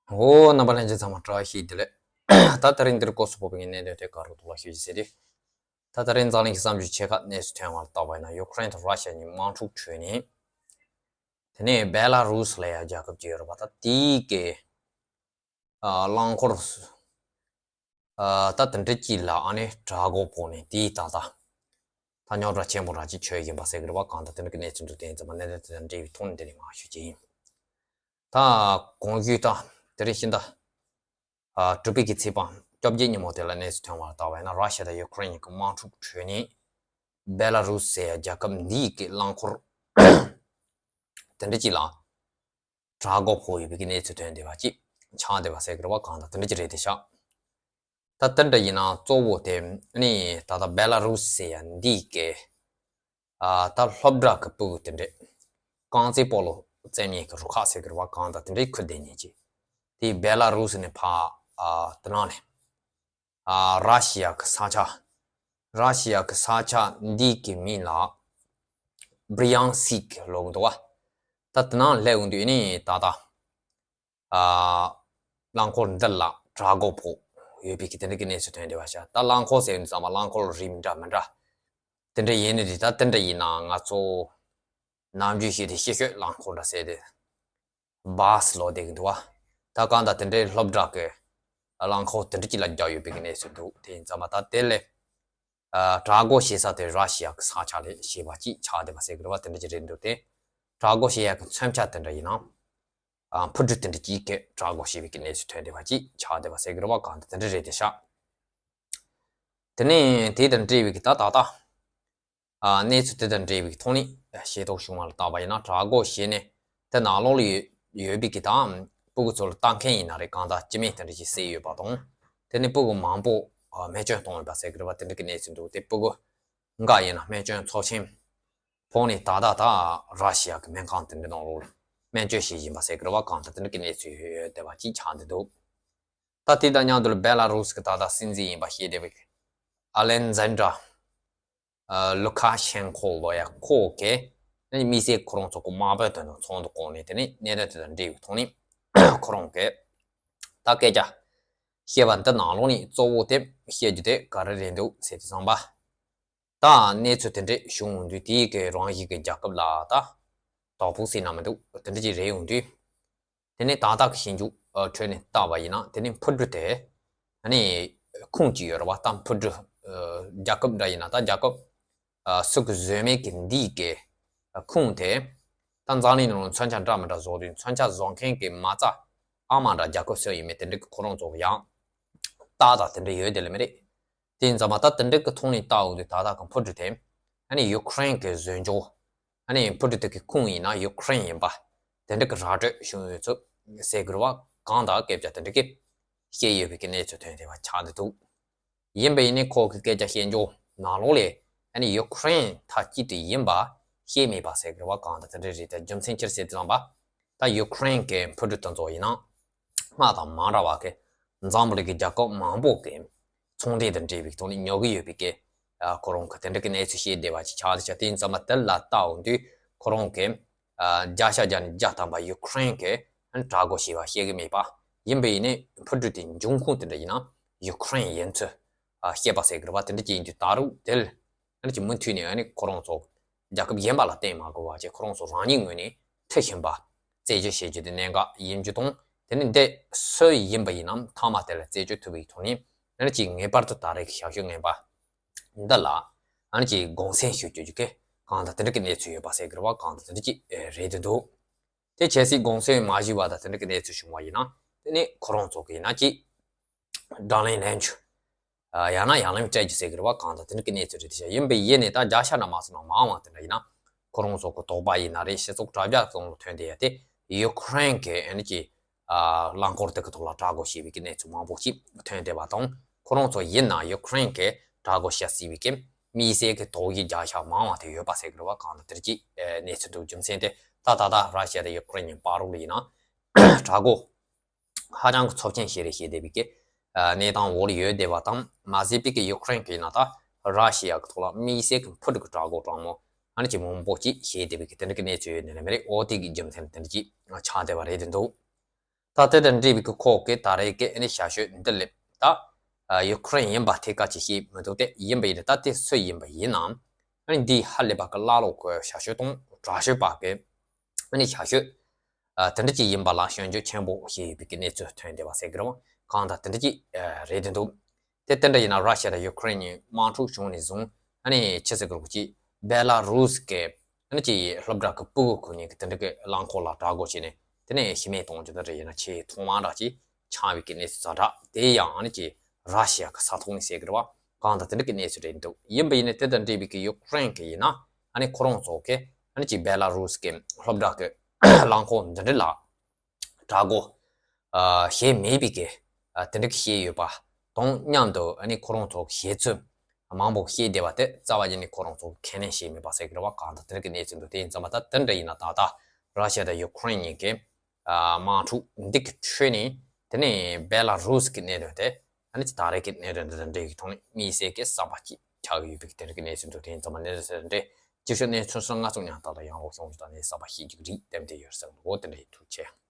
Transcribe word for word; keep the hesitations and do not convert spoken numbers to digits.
འོ། རྣམ་པ་ལྷན་རྒྱས་ཚང་མ་བཀྲ་ཤིས་བདེ་ལེགས། ད་དེ་རིང་འདིར་སྐོར་སུ་བབས་པའི་གནད་དོན་དེ་ག་རུ་ཐོག་ལ་ཞུ་རྒྱུ་ཟེར་དུས། ད་དེ་རིང་འཛམ་གླིང་གི་བསམ་ཚུལ་ཆེ་ཁག་གནས་ཚུལ་ཐོན་བ་ལ་བལྟས་པ་ཡིན་ན། ཡུ་ཀེ་རེན་དང་ར་ཤི་ཡ་གཉིས་དམག་འཁྲུག་བྱས་ནས། དེ་ནས་བེ་ལ་རུ་སི་ལབ་ཡ་རྒྱལ་ཁབ་ཅིག་ཡོད་རེད་པ། ད་དེའི་གི་ཨ་རླངས་འཁོར། ཨ་ད་དེ་འདྲ་ཅིག་ལ་ཨ་ནི་དྲག་སྒོ་ཕོག་ནས་དེའི་ད་ལྟ་ད་རྙོག་དྲ་ཆེན་པོ་ར་ཅིག་ཆོད་ཡིན་པ་ཟེར་གི་རེད་པ། གང་ལྟར་དེ་འདྲ་གི་གནས་ཚུལ་འདུག་དེ་ཡིན་ཙང་མ་གནད་དོན་དེ་དང་འབྲེལ་བའི་ཐོག་ནས་འདི་ནས་མར་ཞུ་རྒྱུ་ཡིན། ད་གོང་ཞུས་དང་དེ་རིང་ཕྱི་ཟླ་ཨ་དྲུག་པའི་གི་ཚེས་པ་བཅོ་བརྒྱད་ཉིན་མོ་དེ་ལ་གནས་ཚུལ་ཐོན་བ་ལ་བལྟས་པ་ཡིན་ན། ར་ཤི་ཡ་དང་ཡུ་ཀེ་རེན་གཉིས་ཀྱི་དམག་འཁྲུག་བྱས་ནས་བེ་ལ་རུ་སི་ཟེར་ཡ་རྒྱལ་ཁབ་འདིའི་གི་རླངས་འཁོར་དེ་འདྲ་ཅིག་ལ་དྲག་སྒོ་ཕོག་ཡོད་པའི་གི་གནས་ཚུལ་ཐོན་བསྡད་པ་ཅིག་ཆགས་བསྡད་པ་ཟེར་གི་རེད་པ། གང་ལྟར་དེ་འདྲ་ཅིག་རེད་དེ་ཤག་ད་དེ་འདྲ་ཡིན་ན་གཙོ་བོ་དེ་ནི་ད་ལྟ་བེ་ལ་རུ་སི་ཟེར་ཡ་འདིའི་གི་ཨ་ད་སློབ་གྲྭ་གི་སྤུ་གུ་དེ་འདྲས་རྐང་རྩེད་སྤོ་ལོ་རྩེད་མཁན་གི་རུ་ཁག་ཟེར་གི་རེད་པ། གང་ལྟར་དེ་འདྲས་ཁུར་བསྡད་མཁན་ཅིག་དེ་བེ་ལ་རུ་སི་ནས་ཕར་ཨ་དེ་ནང་ནས་ཨ་ར་ཤི་ཡ་གི་ས་ཆ། ར་ཤི་ཡ་གི་ས་ཆ་འདི་གི་མིང་ལ་བྷི་རི་ཡང་སི་ཀི་ལབ་གི་འདུག་པ། ད་དེ་ནང་སླེབས་ཡོང་དུས་ནི་ད་ལྟ་ཨ་རླངས་འཁོར་འདི་ལ་དྲག་སྒོ་ཕོག་ཡོད་པའི་གི་དེ་འདྲ་གི་གནས་ཚུལ་ཐོན་བསྡད་པ་ཤག་ད་རླངས་འཁོར་ཟེར་ཡོང་དུས་ཙམ་པ་རླངས་འཁོར་རིགས་མི་འདྲ་མི་འདྲ་དེ་འདྲ་ཡིན་ནི་རེད། ད་དེ་འདྲ་ཡིན་ན་ང་ཚོ་ནམ་རྒྱུན་བཤད་དེ་ཤི་ཤོད་རླངས་འཁོར་འདྲ་ཟེར་དེ་བཱ་སི་ལབ་བསྡད་གི་འདུག་པ། ད་གང་ལྟར་དེ་འདྲའི་སློབ་གྲྭ་གི་རླངས་འཁོར་དེ་འདྲ་ཅིག་ལ་རྒྱག་ཡོད་པའི་གི་གནས་ཚུལ་འདུག་དེ་ཡིན་ཙམ་པ་ད་དེ་ལས་ཨ་དྲག་སྒོ་བྱེད་ས་དེ་ར་ཤི་ཡ་གི་ས་ཆ་ལ་བྱས་པ་ཅིག་ཆགས་བསྡད་པ་ཟེར་གི་རེད་པ། དེ་འདྲ་ཅིག་རེད་འདུག་དེ་དྲག་སྒོ་བྱེད་ཡ་གི་མཚོན་ཆ་དེ་འདྲ་ཡིན་ན། ཨ་འཕུར་གྲུ་དེ་འདྲ་ཅིག་གིས་དྲག་སྒོ་བྱས་པའི་གི་གནས་ཚུལ་ཐོན་བསྡད་པ་ཅིག་ཆགས་བསྡད་པ་ཟེར་གི་རེད་པ། གང་ལྟར་དེ་འདྲ་རེད་དེ་ཤག་དེ་ནས་དེ་དང་འབྲེལ་བའི་གི་ད་ད་ལྟ་ཨ་གནས་ཚུལ་དེ་དང་འབྲེལ་བའི་གི་ཐོག་ནས་ཤེས་རྟོགས་བྱུང་བ་ལ་བལྟས་པ་ཡིན་ན། དྲག་སྒོ་བྱས་ནས་དེ་ནང་ལོགས་ལ་ཡོད་ཡོད་པའི་གི་ད་སྤུ་གུ་ཚོ་ལ་ལྟ་མཁན་ཡིན་ན་རེད། གང་ལྟར་སྤྱི་མི་དེ་འདྲ་ཅིག་བསད་ཡོད་པ་དང་། དེ་ནས་སྤུ་གུ་མང་པོ་ཨ་རྨས་སྐྱོན་བཏང་ཡོད་པ་ཟེར་གི་རེད་པ། དེ་འདྲ་གི་གནས་ཚུལ་འདུག་དེ་སྤུ་གུ་འགའ་ཡིན་ན་རྨས་སྐྱོན་ཚབས་ཆེན་ཕོག་ནས་ད་ལྟ་ད་ར་ཤི་ཡ་གི་སྨན་ཁང་དེ་འདྲ་ནང་ལོགས་ལ་སྨན་བཅོས་བྱེད་བཞིན་པ་ཟེར་གི་རེད་པ། གང་ལྟར་དེ་འདྲ་གི་གནས་ཚུལ་ཡོད་བསྡད་པ་ཅིག་ཆགས་བསྡད་འདུག་ད་དེ་དང་མཉམ་དུ་ལ་བེ་ལ་རུ་སི་གི་ད་ལྟ་སྲིད་འཛིན་ཡིན་པ་བཤད་བསྡད་པའི་ཨ་ལེག་ཛན་དྲ་ཨ་ལུ་ཁ་ཤན་ཁོ་ལབ་ཡ་ཁོ་གིས་དམིགས་བསལ་ཁོ་རང་ཚོ་གི་དམག་དཔོན་དེ་དང་ཚོགས་འདུ་བསྐོངས་ནས། དེ་ནས་གནད་དོན་དེ་དང་འབྲེལ་བའི་ཐོག་ནས་ཁོ་རང་གིས་ད་སྐད་ཆ་བཤད་པ་འདི་ནང་ལོགས་ནས་གཙོ་བོ་དེ་བཤད་རྒྱུ་དེ་ག་རེ་རེད་འདུག་ཟེར་དུས་ཙམ་པ། ད་གནས་ཚུལ་དེ་འདྲས་བྱུང་ཡོང་དུས་དེའི་གི་རང་བཞིན་གི་རྒྱལ་ཁབ་ལ་ད་དོ་ཕོག་ཟེར་ན་མི་འདུག་དེ་འདྲ་ཅིག་རེད་ཡོང་དུས། དེ་ནས་ད་ལྟ་གི་ཞིབ་འཇུག་ཨ་ཁྲོད་ནས་བལྟས་པ་ཡིན་ན། དེ་ནས་འཕུར་གྲུ་དེ་ཨ་ནི་ཁུངས་ཅིག་ཡོད་རེད་པ། ད་འཕུར་གྲུ་ཨ་རྒྱལ་ཁབ་འདྲ་ཡིན་ན། ད་རྒྱལ་ཁབ་ཨ་སུ་གི་བཟོས་མེད་གི་འདིའི་གི་ཨ་ཁུངས་དེ། ད་འཛམ་གླིང་ནང་ལ་མཚོན་ཆ་འདྲ་མི་འདྲ་བཟོ་དུས་མཚོན་ཆ་བཟོ་མཁན་གི་མ་རྩ་ཨ་མ་འདྲ་རྒྱལ་ཁབ་སུ་ཡིན་མིན་དེ་འདྲ་གི་ཁོ་རང་ཚོ་གི་ཡང་རྟགས་དང་དེ་འདྲ་ཡོད་དེ་ལ་མི་རེད། དེ་ཡིན་ཙང་མ་ད་དེ་འདྲ་གི་ཐོག་ནས་བལྟ་འོང་དུས་ད་ལྟ་གི་འཕུར་གྲུ་དེ་ཨ་ནི་ཡུ་ཀེ་རེན་གི་བཟོས་འཇོག་ཨ་ནི་འཕུར་གྲུ་དེ་གི་ཁུངས་ཡིན་ན་ཡུ་ཀེ་རེན་ཡིན་པ་དེ་འདྲ་གི་ར་སྤྲོད་བྱུང་ཡོད་ཚུལ་ཟེར་གི་རེད་པ། གང་ལྟར་སྐད་ཆ་དེ་འདྲ་གི་བཤད་ཡོད་པའི་གི་གནས་ཚུལ་ཐོན་བསྡད་པ་ཆགས་བསྡད་འདུག་ཡིན་པ་ཡིན་ནའི་ཁོ་གི་སྐད་ཆ་བཤད་འཇོག་ནང་ལོགས་ལས་ཨ་ནི་ཡུ་ཀེ་རེན་མཐའ་གཅིག་ཏུ་ཡིན་པ་བཤད་མེད་པ་ཟེར་གི་རེད་པ། གང་ལྟར་དེ་འདྲ་རེད། དེ་རྒྱུ་མཚན་ཅི་རེད་ཟེར་དུས་ཙམ་པ། ད་ཡུ་ཀེ་རེན་གི་འཕུར་གྲུ་དེ་ཚོ་ཡིན་ན་སྔར་དང་མ་འདྲ་བ་གི་འཛམ་བུ་གླིང་གི་རྒྱལ་ཁབ་མང་པོ་གི་ཚོང་འབྲེལ་དང་འབྲེལ་བའི་ཐོག་ནས་ཉོ་གི་ཡོད་པའི་གི་ཨ་ཁོ་རང་གི་དེ་འདྲ་གི་གནས་ཚུལ་བཤད་བསྡད་པ་ཅིག་ཆགས་བསྡད་ཤག་དེ་ཡིན་ཙང་མ་དེ་ལ་བལྟ་འོང་དུས་ཁོ་རང་གི་ཨ་བརྒྱ་ཆ་བརྒྱ་ནས་བརྒྱ་ཐམ་པ་ཡུ་ཀེ་རེན་གི་དྲག་སྒོ་བྱས་པ་བཤད་གི་མེད་པ། ཡིན་པ་ཡིན་ནའི་འཕུར་གྲུ་དེ་འབྱུང་ཁུངས་དེ་འདྲ་ཡིན་ན་ཡུ་ཀེ་རེན་ཡིན་ཚུལ་ཨ་བཤད་པ་ཟེར་གི་རེད་པ། དེ་འདྲ་ཅིག་ཡིན་དུས་ད་རུང་དེ་ལ་ཨ་ནི་ཅིག་མུ་མཐུད་ནས་ཨ་ནི་ཁོ་རང་ཚོ་རྒྱལ་ཁབ་གཞན་པ་ལ་བརྟེན་མ་དགོས་པ་བྱས། ཁོ་རང་ཚོ་རང་ཉིད་ངོས་ནས་འཐུ་བཞིན་པ་རྩད་གཅོད་བྱེད་རྒྱུ་དེ་གནད་འགག་ཡིན་རྒྱུ་དང་། དེ་ནི་འདི་སུ་ཡིན་པ་ཡིན་ནའང་མཐའ་མ་དེ་ལ་རྩད་གཅོད་ཐུབ་པའི་ཐོག་ནས་ཨ་ནི་ཅིག་ངེས་པར་དུ་ད་རེས་ཀྱི་ཞབས་ཞུ་ངན་པ་འདི་ལ་ཨ་ནི་ཅིག་དགོངས་སེལ་ཞུ་རྒྱུ་གི་གང་ལྟར་དེ་འདྲ་གི་གནས་ཚུལ་ཡོད་པ་ཟེར་གི་རེད་པ། གང་ལྟར་དེ་འདྲ་ཅིག་རེད་དེ་འདུག་དེ་བྱས་སྲིད་དགོངས་སེལ་མ་ཞུས་པ་དང་དེ་འདྲ་གི་གནས་ཚུལ་བྱུང་བ་ཡིན་ན། དེ་ནི་ཁོ་རང་ཚོ་གི་ཡིན་ན་ཅིག་དགྲ་ལན་ལན་རྒྱུ། ཨ་ཡང་ན་ཡང་ལན་སྤྲད་རྒྱུ་ཟེར་གི་རེད་པ། གང་ལྟར་དེ་འདྲ་གི་གནས་ཚུལ་རེད་དེ་ཤག་ཡིན་པའི་ཡིན་ནས་ད་བརྒྱ་ཆ་ན་མ་སོང་ན་མང་བ་དེ་འདྲ་ཡིན་ན། ཁོ་རང་ཚོ་གི་དོགས་པ་ཡིན་ན་རེད། སྤྱི་ཚོགས་དྲ་རྒྱ་ཚང་ལ་ཐོན་བསྡད་ཡ་དེ་ཡུ་ཀེ་རེན་གི་ཨ་ནི་ཅིག་ཨ་རླངས་འཁོར་དེ་གི་ཐོག་ལ་དྲག་སྒོ་བྱས་པའི་གི་གནས་ཚུལ་མང་པོ་ཞིག་ཐོན་བསྡད་པ་དང་། ཁོ་རང་ཚོ་ཡིན་ན་ཡུ་ཀེ་རེན་གི་དྲག་སྒོ་བྱ་སྲིད་པའི་གི་དམིགས་བསལ་གི་དོགས་གཞི་བརྒྱ་ཆ་མང་བ་དེ་ཡོད་པ་ཟེར་གི་རེད་པ། གང་ལྟར་དེ་འདྲ་ཅིག་ཨ་གནས་ཚུལ་འདུག་རྒྱུ་མཚན་དེ་ད་ད་ལྟ་ར་ཤི་ཡ་དང་ཡུ་ཀེ་རེན་གཉིས་བར་ལ་ཡིན་ན་དྲག་སྒོ་ཧ་ཅང་གི་ཚབས་ཆེན་ཞིག་རེད་བཤད་བསྡད་པའི་གི་ཨ་གནས་སྟངས་འོག་ལ་ཡོད་བསྡད་པ་དང་། མ་ཟད་པའི་གི་ཡུ་ཀེ་རེན་གི་ཡིན་ན་ད་ར་ཤི་ཡ་གི་ཐོག་ལ་དམིགས་བསལ་གི་འཕུར་གྲུ་གི་དྲག་སྒོ་གྲང་མོ་ཨ་ནི་ཅིག་མང་པོ་ཅིག་བྱས་བསྡད་པའི་གི་དེ་འདྲ་གི་གནས་ཚུལ་ཡོད་ནི་རེད་མི་རེད། འོ་དེ་གི་རྒྱུ་མཚན་དེ་འདྲ་ཅིག་ཆགས་བསྡད་པ་རེད་དེ་འདུག་ད་དེ་དང་འབྲེལ་བའི་གི་ཁོ་གི་ད་རེས་ཀྱི་ཨ་ནི་ཞབས་ཞུ་འདི་ལས་ད་ཡུ་ཀེ་རེན་ཡིན་པ་ཐད་ཀ་ཅིག་ཤེས་མི་འདུག་སྟེ། ཡིན་པ་ཡིན་ན་ད་དེ་སུ་ཡིན་པ་ཡིན་ནའང་ཨ་ནི་འདིའི་ཧ་ལས་པ་གི་ཀླ་ཀློ་གི་ཞབས་ཞུ་དང་དྲག་ཤོས་པ་གི་ཨ་ནི་ཞབས་ཞུ་དེ་འདྲ་ཅིག་ཡིན་པ་ལ་སྐྱོན་བརྗོད་ཆེན་པོ་བྱས་ཡོད་པའི་གི་གནས་ཚུལ་ཐོན་བསྡད་པ་ཟེར་གི་རེད་བ། གང་ལྟར་དེ་འདྲ་ཅིག་རེད་དེ་འདུག་དེ་དེ་འདྲ་ཡིན་ན་ར་ཤི་ཡ་དང་ཡུ་ཀེ་རེན་གཉིས་དམག་འཁྲུག་བྱུང་ནས་བཟུང་ཨ་ནི་ཆི་ཟེར་གི་རེད་ཅིག་བེ་ལ་རུ་སི་གི་ཨ་ནི་ཅིག་སློབ་གྲྭ་གི་སྤུ་གུ་ཁོ་གཉིས་ཀྱི་དེ་འདྲ་གི་རླངས་འཁོར་ལ་དྲག་རྒོལ་བྱས་ནས་དེ་ནས་ཤི་རྨས་གཏོང་རྒྱུ་དེ་འདྲ་ཡིན་ན་ཆེས་ཐོག་མ་འདྲ་ཅིག་ཆགས་པའི་གི་གནས་ཚུལ་ཛ་དྲག་དེ་ཡང་ཨ་ནི་ཅིག་ར་ཤི་ཡ་གི་ས་ཐོག་ནས་ཟེར་གི་རེད་བ། གང་ལྟར་དེ་འདྲ་གི་གནས་ཚུལ་རེད་འདུག་ཡིན་པ་ཡིན་ན་དེ་དང་འབྲེལ་བའི་གི་ཡུ་ཀེ་རེན་གི་ཡིན་ན་ཨ་ནི་ཁོ་རང་ཚོ་གི་ཨ་ནི་ཅིག་བེ་ལ་རུ་སི་གི་སློབ་གྲྭ་གི་རླངས་འཁོར་འདི་འདྲ་ལ་དྲག་རྒོལ་བྱས་མེད་པའི་གི་དེ་འདྲ་གི་བཤད་ཡོད་པ་དང་མཉམ་དུ་ཨ་ནི་ཁོ་རང་ཚོ་གི་བཤད་ཚུལ་མང་པོ་བཤད་བསྡད་པ་དེ་རྩ་བ་ཉིད་ནས་ཁོ་རང་ཚོ་གི་ཁས་ལེན་བྱས་མེད་པ་ཟེར་གི་རེད་བ། གང་ལྟར་དེ་འདྲ་གི་གནས་ཚུལ་འདུག་དེ་ཡིན་ཙང་མ་ད་དེ་འདྲ་ཡིན་ན་ད་ལྟ་ར་ཤི་ཡ་དང་ཡུ་ཀེ་རེན་གཉིས་ཀྱི་དམག་འཁྲུག་འདི་གི་ཁྲོད་ནས་དེ་ནས་བེ་ལ་རུ་སི་གི་གནད་དོན་དེ་ཨ་ནི་ད་རེས་ཀྱི་གནད་དོན་འདི་དང་འབྲེལ་བའི་ཐོག་ནས་དམིགས་བསལ་གྱི་གསར་པ་ཅིག་ཆགས་ཀྱི་ཡོད་པའི་དེ་འདྲ་གི་གནས་ཚུལ་འདུག་དེ་ཡིན་ཙང་མ་གནས་ཚུལ་དེ་འདྲ་གཅིག་ཤོས་གནས་ཚུལ་སོང་ང་ཚོ་ཉང་ལྟ་ལ་ཡང་ལོག་ཤོང་ཅིག་དང་ནས་གསར་པ་ཤེས་རྒྱུ་རིགས་ལྡན་དེ་ཡོད་ཟེར་འདུག་དེ་འདྲ་ཡིན། ཐུགས་རྗེ་ཆེ།